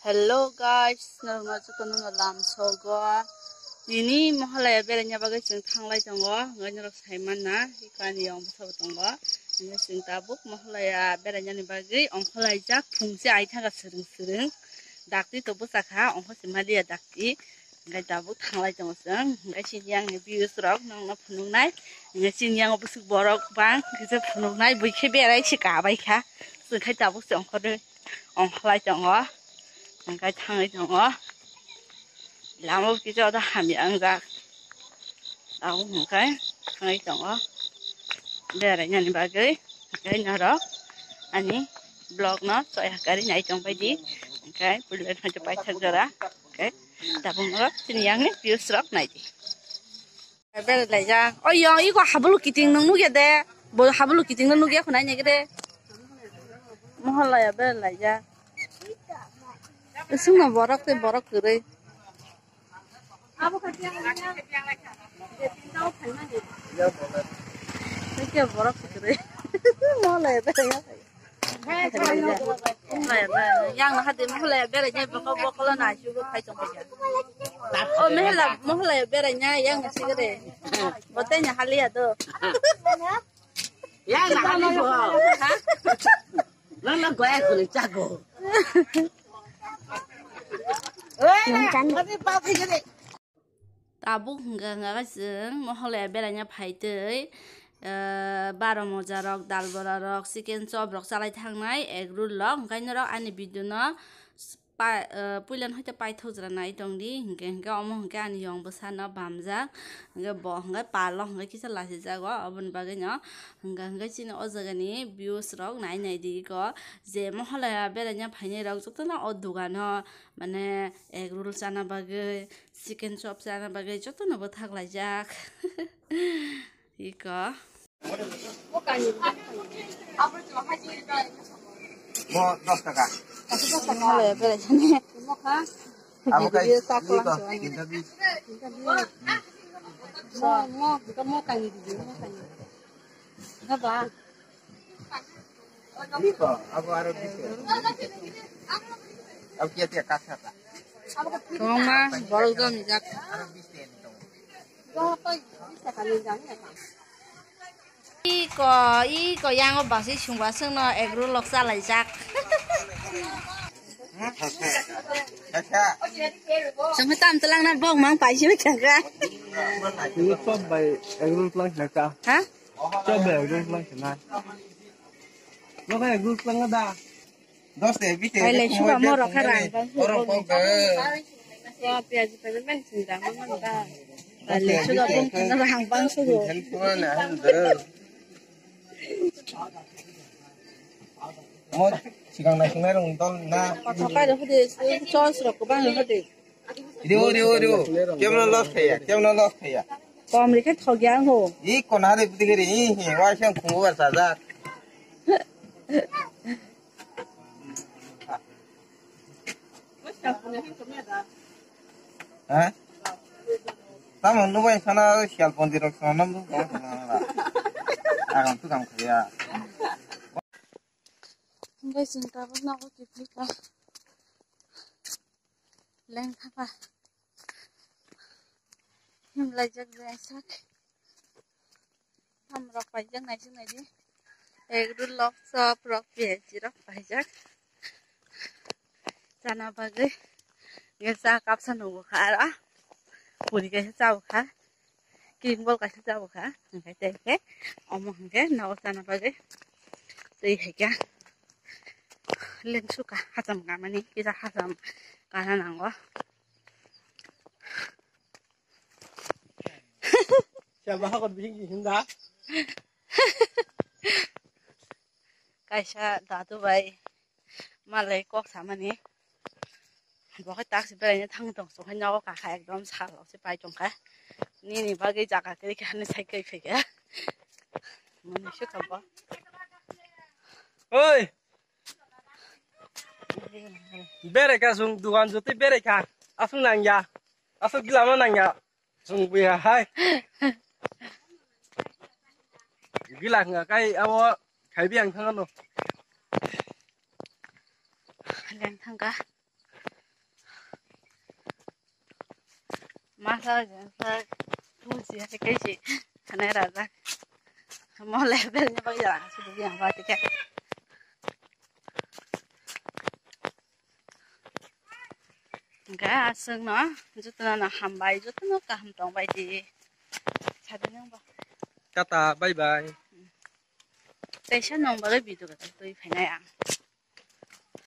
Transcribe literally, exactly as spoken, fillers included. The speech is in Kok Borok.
Hello guys, norma jotono no lam sogo. Nini Mahalaya beraina bagwi chwng thanglai tongo, ngai norok sai manna, ani yong bwsabo tongo. Nini chwng tabuk Mahalaya berainani bagwi ongkhorlaijak, phungse ai thanga swrwng swrwng. Dakti to bwsakha, ongkho se maliya dakti. Hingke tabuk thanglai tongo chwng. Hingke chini yang ni views rok nongno phunuknai. Hingke chini yang bwswk borok bang kisa phunuknai. Bui khe berai se kabai kha. Chwng khai tabuk se ongkhorwi ongkholai tongo. Hingke thangwi tongo. Lama o kisa o hamya wngjak. Tabuk hingke thangwi tongo. Berainani bagwi. Hingke norok ani vlog no chaya kari nai tongbai di. Hingke puila hingke paithak jora. Hingke Tabuk norok chini yang ni views rok nai di. Bere laijak. O yong iko habulu kiting nung nugya de. Bo habulu kiting nung nugya khunai nege de. Mahalaya bere laijak. Sungno borok te borok kwrwi. Khe borok kwrwi. Mahalaya bere. Yang na hadi Mahalaya beraina bokol bokol na shugo phai tong kha. O mehla Mahalaya beraina yang na sigre. Bote nya haliya do. Yang na hadi bo. Ha? Nang na goya kuli chago. Oi, hadi pa phai gede. Tabuk hingka hingka khe chwng Mahalaya beraina phaitwi, eh, baro moja rok, dal bora rok, chicken chop rok chalai thangnai, egg roll rok. Hingke norok ani video no pa-, eh, puila no hoite paithok jora nai tong di, hingke, hingke omo hingke ani yong bwsa no bamjak, hingke bo hingke palo hingke kisa lachijago, oboni bagwi no hingka hingke chini o jaga ni views rok nai nai di iko je Mahalaya beraina phainai rok joto no o dogano mane egg roll chana bagwi, chicken chop chana bagwi jotono bwthak laijak. Iko. Mo dos taka. Mahalaya beraina. Abo kai iko, kinta bis. Mo, mo, mo kani di, mo kani. Haba. Iko, abo aro bis. Abo kia tia kasa ta. Tongma, borok jom jak. Aro bis ten tong. Iko, iko yango basi sungba sungno egg roll rok chalaijak. Sungkhe tam twlangna bok mang paisi bai thangkha. Ini chop bai egg roll tlang thangkha. Ha? Chop bai egg roll tlang thangkha. Lo kha egg roll tlang da. Dos de, biste. Ai, lai suka mo rok kha rang bang suka. Orang kok ke. Wa piaji pada men sindang man ta. Ai, lai suka bong kena rang bang suka. Help mana hal de. Mo sigang na sinai rong don na. Patha pai rok de, chos rok bang rok de. Rio, rio, rio. Kemno loss khaya, kemno loss khaya. Kom rikhe thogya ho. I kona de budi giri, i hi, wa siang khungu ga sajak. Ha? Tamo nubai sana sial ponti rok sana nam rok sana na. Agam tu kam khaya. Hingke chwng tabuk nogo kiphilka lengkha pa himlaijak jaisak. Ham rok paijak naisik naidi. Egg roll rok, chop rok, piaji rok paijak. Chana bagwi. Nge cha kapsa nugukha aro. Puri kaisa chabukha. Kiring bol kaisa chabukha. Hingke tei khe omo hingke nogo chana bagwi. Tei haikhe. Lengsuka hacham kamani. Kisa hacham kana nango. Siya ba hakot bising bising da. Kaisa dadu bai malai kok samani. Bo khe taksi beraina thang tong, so khe nogo kakha ekdom sal se pai tong kha. Nini bagwi jaga kwrwi khe hani sai kwrwi khe. Mani se kabo. Oi. Berai kha sung dugan jotoi berai kha. Asung nangya. Asung gila ma nangya. Sung buya hai. Gila nga kai abo khai bi ang thangano. Leng thangka. Thak, thak. Buji hai kaisi. Hanai rajak. Mo level ni bagwi jaga sudu yang ba tike. Ga aswk no, jotono no hambai, jotono kaham tong bai di. Sadi nang ba. Tata, bye bye. Teisa nong bagwi video ka twi phainai ang.